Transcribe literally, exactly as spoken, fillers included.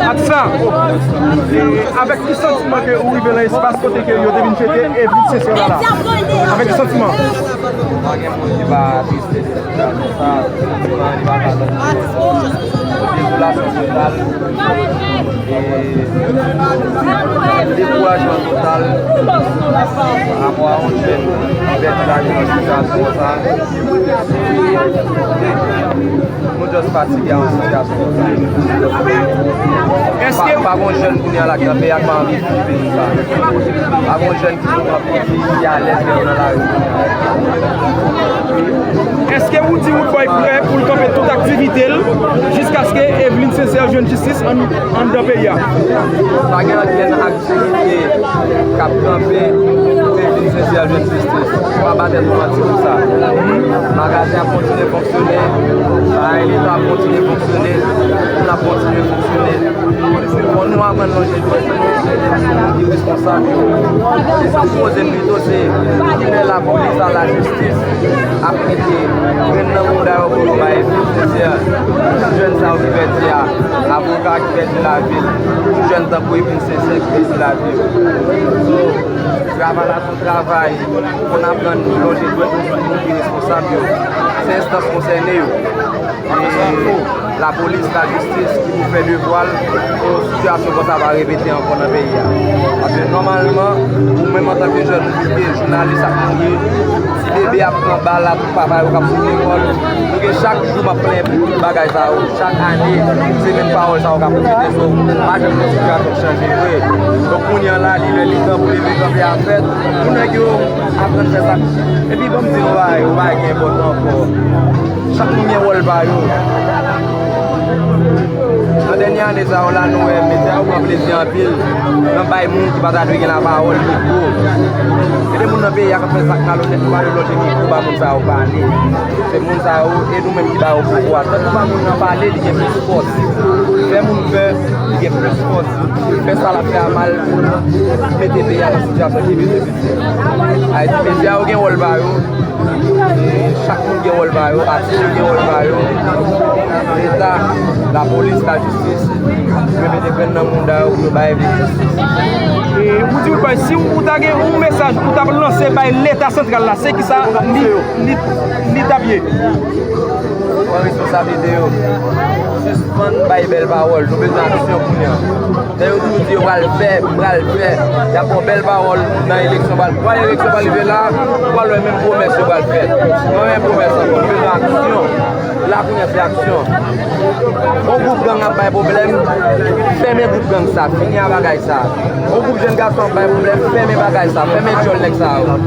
Atisa, e, avèk ki santiman ke ou rive nan espas kote ke yo te vin fete Eveline Sincère la la? Avèk ki santiman? Pa gen moun ki pa triste de sitiyasyon sa, santiman li pa ka tankou dezolasyon total, e dekourajman total, rapò a yon jèn ki pèdi lavi nan sitiyasyon sa. Nou just fatige a yon sitiyasyon konsa. Èske pa, pa gon jèn kounye a la ki nan peyi a ki pa anvi viv peyi sa? Pa gon jèn ki kontan pou li, ki alèz nan lari? Èske Roody Roodboy prè pou l kanpe tout aktivite l jiskaske Eveline Sincère jwenn jistis an, anndan peyi a? Pa gen okenn aktivite k ap kanpe pou Eveline Sincère jwenn jistis. Se pa ba tèt nou manti konsa. Magazen ap kontinye fonksyone, bagay leta ap kontinye fonksyone, moun ap kontinye fonksyone. Fò nou aprann lonje dwèt nou, iresponsab yo. Kesyon m poze m pito se, kilè lapolis ak lajistis ap mete grenn nan mouda yo pou yo bay Eveline Sincère, jèn sa yo ki pèdi a, avoka ki pèdi lavi l, jèn tankou Eveline Sincère ki pèdi lavi yo. So, travay la se yon travay pou n aprann lonje dwèt nou sou moun ki responsab yo. Se enstans konsène yo. E lapolis, lajistis ki pou fè devwa l pou yon sitiyasyon konsa pa repete ankò nan peyi a. Paske nòmalman, ou menm antanke jèn, ou ki te jounalis ak nou ye, ti bebe ap pran bal la, tout papa yo k ap sot lekòl. Nou gen chak jou m ap plenyen pou tout bagay sa yo. Chak ane, se menm pawòl sa yo k ap repete. So, pa janm gen sitiyasyon k chanje vre. Donk, kounye a la, li lè, li tan pou leve kanpe a fèt, pou nèg yo aprann fè sa. Epi, ban m di nou bagay, yon bagay ki enpòtan ankò. Chak moun gen wòl pa yo. Nan dènye ane sa yo la, nou wè medya yo pran plezi anpil nan bay moun ki pa ta dwe gen lapawòl mikwo. Gen de moun nan peyi a k ap fè zak malonèt, nou pa dwe lonje mikwo ba moun sa yo pale. Se moun sa yo, e nou menm ki ba yo pouvwa. Tank ou ba moun nan pale, li gen plis fòs. Fè moun pè, li gen plis fòs. Fè sa l ap fè a mal, mete peyi a nan sitiyasyon ki pi difisil. Ayiti, medya yo gen wòl pa yo. E chak moun gen wòl pa yo, atis yo gen wòl pa yo. Leta, lapolis, lajistis, dwe mete grenn nan mouda yo pou yo bay Eveline jistis. E ou di, ou bay, si ou ta gen yon mesaj ou t ap lanse bay leta santral la, se kisa li, li, li t ap ye? Pran responsablite yo. Sispann bay bèl pawòl. Nou bezwen aksyon kounye a. Lè yo toujou di yo pral fè, pral fè, y ap ba w bèl pawòl nan eleksyon, pral, pral eleksyon, pral rive la, ou pral wè menm pwomès yo pral fè. Nou pa wè pwomès ankò, nou bezwen aksyon. La kounye a se aksyon. Yon gwoup gang ap bay pwoblèm, fèmen gwoup gang sa, fini a bagay sa. Yon gwoup jèn gason ap bay pwoblèm, fèmen bagay sa, fèmen djòl nèg sa yo.